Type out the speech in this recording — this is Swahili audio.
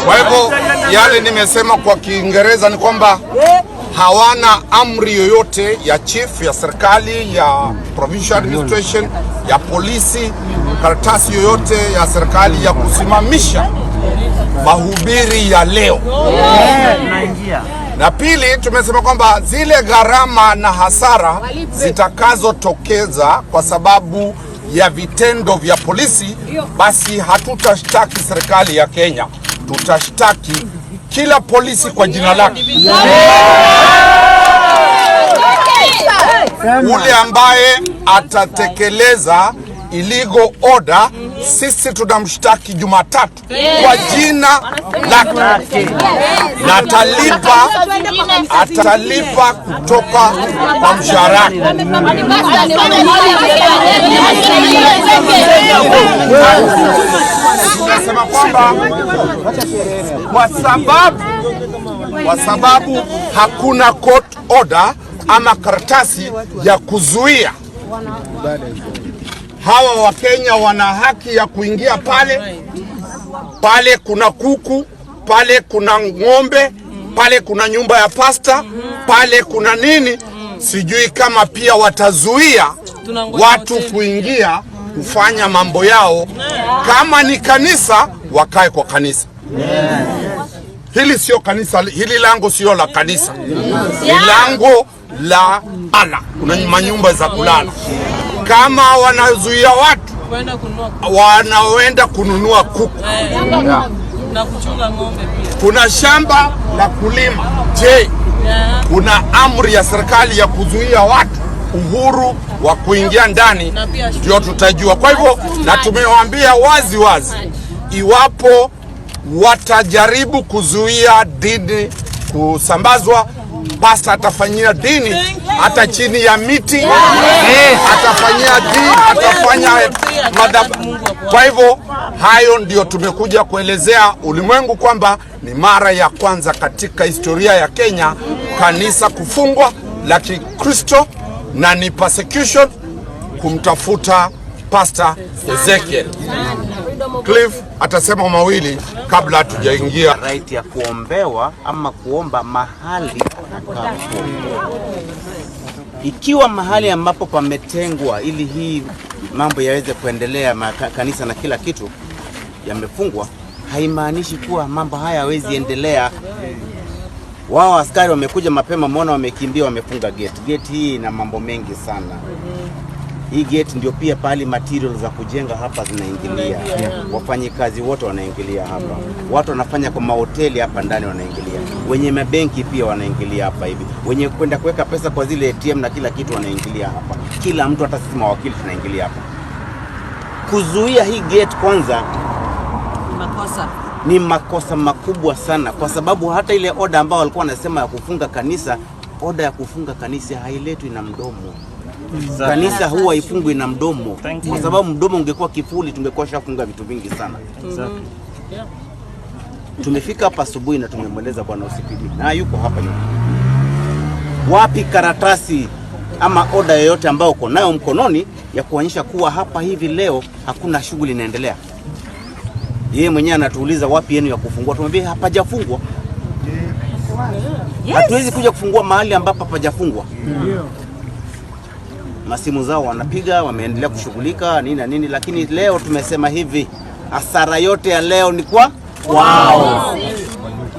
Kwa hivyo yale nimesema kwa Kiingereza ni kwamba hawana amri yoyote ya chief, ya serikali, ya provincial administration, ya polisi, karatasi yoyote ya serikali ya kusimamisha mahubiri ya leo. Na pili, tumesema kwamba zile gharama na hasara zitakazotokeza kwa sababu ya vitendo vya polisi, basi hatutashtaki serikali ya Kenya, tutashtaki kila polisi kwa jina lake. Ule ambaye atatekeleza illegal order, sisi tunamshtaki Jumatatu kwa jina lake na atalipa kutoka kwa mshahara wake. Tunasema kwamba kwa sababu hakuna court order ama karatasi ya kuzuia hawa Wakenya wana haki ya kuingia pale pale. Kuna kuku pale, kuna ng'ombe pale, kuna nyumba ya pasta pale, kuna nini. Sijui kama pia watazuia watu kuingia kufanya mambo yao. Kama ni kanisa, wakae kwa kanisa. Hili sio kanisa, hili lango sio la kanisa, ni lango la ala. Kuna manyumba za kulala. Kama wanazuia watu wanaoenda kununua kuku na kuchunga ng'ombe pia, kuna shamba la kulima. Je, kuna amri ya serikali ya kuzuia watu uhuru wa kuingia ndani? Ndio tutajua. Kwa hivyo, na tumewaambia wazi wazi, iwapo watajaribu kuzuia dini kusambazwa, pasta atafanyia dini hata chini ya miti, atafanyia dini, atafanya madhabahu. Kwa hivyo hayo ndio tumekuja kuelezea ulimwengu kwamba ni mara ya kwanza katika historia ya Kenya kanisa kufungwa la Kikristo na ni persecution kumtafuta Pastor Ezekiel. Cliff atasema mawili kabla hatujaingia. Right ya kuombewa ama kuomba mahali atakapo. Ikiwa mahali ambapo pametengwa ili hii mambo yaweze kuendelea, kanisa na kila kitu yamefungwa, haimaanishi kuwa mambo haya hayawezi endelea. Wao askari wamekuja mapema, mbona wamekimbia, wamefunga gate. Gate hii ina mambo mengi sana. Hii gate ndio pia pahali material za kujenga hapa zinaingilia. Wafanyikazi wote wanaingilia hapa, watu wanafanya kwa mahoteli hapa ndani wanaingilia, wenye mabenki pia wanaingilia hapa hivi, wenye kwenda kuweka pesa kwa zile ATM na kila kitu wanaingilia hapa. Kila mtu, hata sisi mawakili tunaingilia hapa. Kuzuia hii gate kwanza makosa ni makosa makubwa sana, kwa sababu hata ile oda ambao walikuwa wanasema ya kufunga kanisa, oda ya kufunga kanisa hailetwi na mdomo. Kanisa huwa haifungwi na mdomo, kwa sababu mdomo ungekuwa kifuli, tungekuwa shafunga vitu vingi sana. Tumefika hapa asubuhi na tumemweleza bwana OCPD na yuko hapa nyuma. Wapi karatasi ama oda yoyote ambayo uko nayo mkononi ya kuonyesha kuwa hapa hivi leo hakuna shughuli inaendelea? Yeye mwenyewe anatuuliza wapi yenu ya kufungua, tumwambie hapajafungwa. Hatuwezi kuja kufungua mahali ambapo hapajafungwa. Masimu zao wanapiga, wameendelea kushughulika nini na nini, lakini leo tumesema hivi, hasara yote ya leo ni kwa wao.